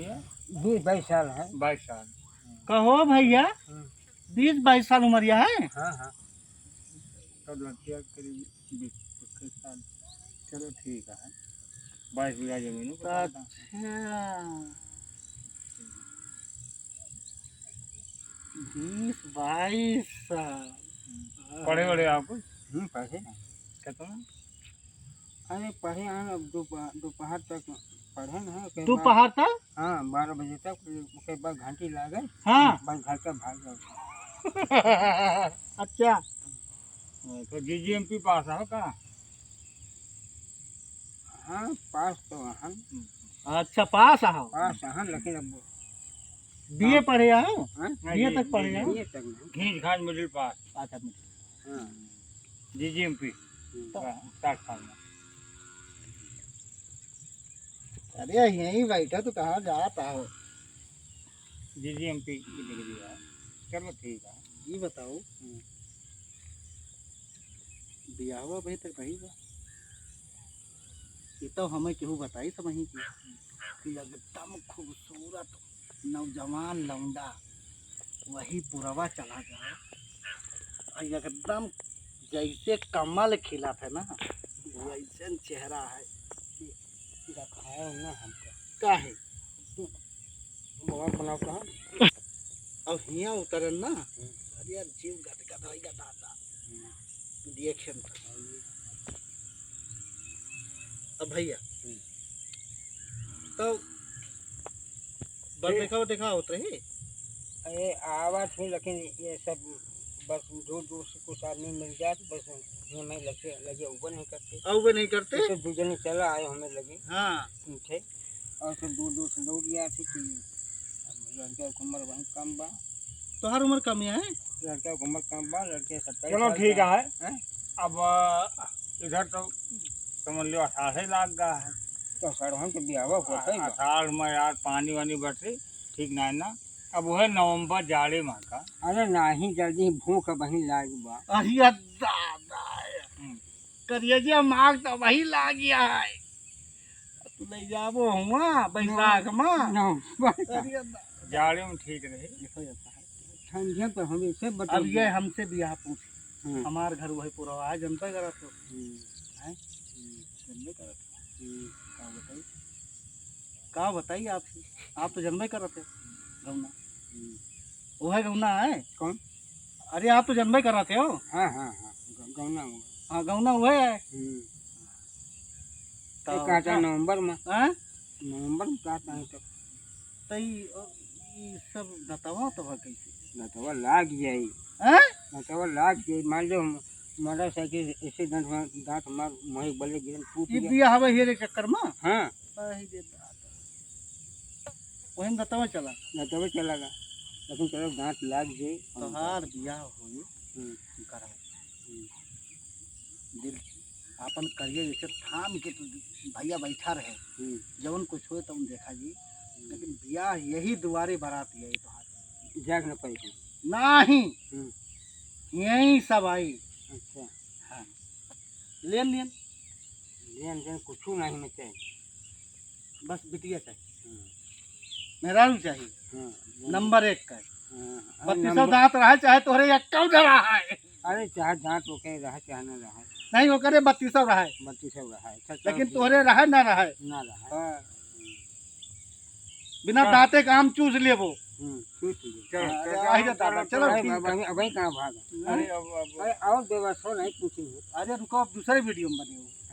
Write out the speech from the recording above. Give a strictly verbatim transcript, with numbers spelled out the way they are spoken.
बीस बाईस साल है। बाईस साल। कहो भैया, हम्म। बीस बाईस साल उमरिया है? हाँ, हाँ। तब लड़किया करीब बीस इक्कीस साल। चलो ठीक है, बाईस बीघा जमीन है, पता नहीं। अच्छा, बीस बाईस साल। हम्म। पढ़े वढ़े आप कुछ? हम्म, पढ़े ना। कितना? अरे पढ़े हैं, अब दोपह-, दोपहर तक पढ़े हैं, ओके बाद दोपहर तक? हाँ, बारह बजे तक, ओके बाद घंटी लागल, हाँ। बस घर का भाग जाओ। अच्छा। हाँ, तो जीजीएमपी पास हो का? हाँ, पास तो हन। अच्छा, पास हो। पास हन, लेकिन अब बीए पढ़े हो? हाँ? बीए तक पढ़े हो? बीए तक नहीं। घींच घांच मिडिल पास। अच्छा, मिडिल। हाँ। जीजीएमपी। हम्म। हाँ, साठ साल में। अरे, यहीं बैठा तो कहाँ जात हो? जीजीएमपी की डिग्री है। चलो, ठीक है। ये बताओ, हम्म। बियाहवा अभी तक नहीं बा? ये तो हमें केहू बताई समझी की, कि एकदम खूबसूरत नौजवान लौंडा वही पुरवा चला जाए, और एकदम जैसे कमल खिलत है ना, वैसन चेहरा है। रखाए ना हमको। काहे? भगवान बनाओ कहाँ? अब हियाँ उतरन ना, हम्म। अरे यार, जीव गदगद होइगा दादा। हम्म। देखें तो। अब भैया, हम्म। तो बस ठीक। देखा, देखा होत रही। अरे, आवत ही, लेकिन ये सब बस दूर दूर से कुछ आदमी मिल जात, बस हमें लगे, लगे उबे नहीं करते। आ, उबे नहीं करते? तो दू जने चला आए हमें लगे। हाँ। पूछे। और सब दूर दूर से लौट गया थे कि अब लड़का के उम्र बहुत कम बा। तोहार उम्र कम है? लड़का के उम्र कम बा, लड़के सत्ताईस चलो साल ठीक का है। हैं? अब, अ, इधर तो समझ लो अषाढ़े लाग गया है। तो अषाढ़ में तो बियाहवा होता ही बा। अषाढ़ में यार पानी वानी बरसे, ठीक ना है ना। अब वह नवंबर जाड़े माह का। अरे नाही, जल्दी भूख बही लाग बा। अरे दादा, हम्म। करियजिया माघ तो वही लाग गया है। तू ले जाबो हुआ बैसाख में। नवंबर। अरे दादा। जाड़े में ठीक रहे। देखो ये कहा, ठंडिया तो हमेशा बटल अब ये गया। हमसे बियाह पूछ। हम्म। हमार घर वही पुरवा है, जनता करा तो। हम्म। हैं? हम्म। जनता करा तो। हम्म। का बताई? का बताई आपसे? आप तो जनबे करत है गौना। हम्म। वो है गौना है? कौन? अरे आप तो जनबे करत हो। हाँ, हाँ, हाँ, ग-, गौना हुआ। हाँ, गौना हुआ है। हम्म। तो ये कहता का? नवंबर में। हाँ? नवंबर में कहता है तो। तो ई, ई सब नतवा तो है कैसे? नतवा लाग जाई। हैं? नतवा लाग जाई। मान लो हम मोटरसाइकिल एक्सीडेंट में दांत मार मोहे बल्ले गिरन टूट ई गया। बिया हवे हेरे चक्कर में? हाँ। अहि रे दादा। वही में दतवा चला। दतवा चला गा। लेकिन चलो दांत लाग जाई। तोहार बियाह होई, हम्म। करा। हम्म। दिल आपन करिए जैसे थाम के तू भैया बैठा रहे। हम्म। जवन कुछ होए तवन देखा जी। हम्म। लेकिन बियाह यही दुआरे बारात यही तोहार। जाग न पाई। नाही। हम्म। यही सब आई। अच्छा। हाँ। लेन देन। लेन देन कुछ नहीं में चाहिए। बस बिटिया चाहिए। हम्म। मेहरारू चाहिए। हम्म। नंबर एक का। हाँ, हाँ, बत्तीसों नंबर दांत रहे, चाहे तोहरे एक्का रहा है। अरे, चाहे दांत ओके रहे, चाहे ना रहे। नहीं, ओकरे बत्तीसों रहे। बत्तीसों रहे, अच्छा, चलो लेकिन ठीक। तोहरे रहे, ना रहे। ना रहे। हाँ। बिना हाँ। दांते का आम चूस लेबो। हम्म, चूस लेबो। चलो, हाँ, चलो, अरे, चलो, दादा, चलो, चलो, ठीक अब, है। अब, अब कहाँ भागा? अरे, अब, अब अरे, और व्यवस्था नहीं पूछी हो। अरे, रुको, अब दूसरे वीडियो में बने हो।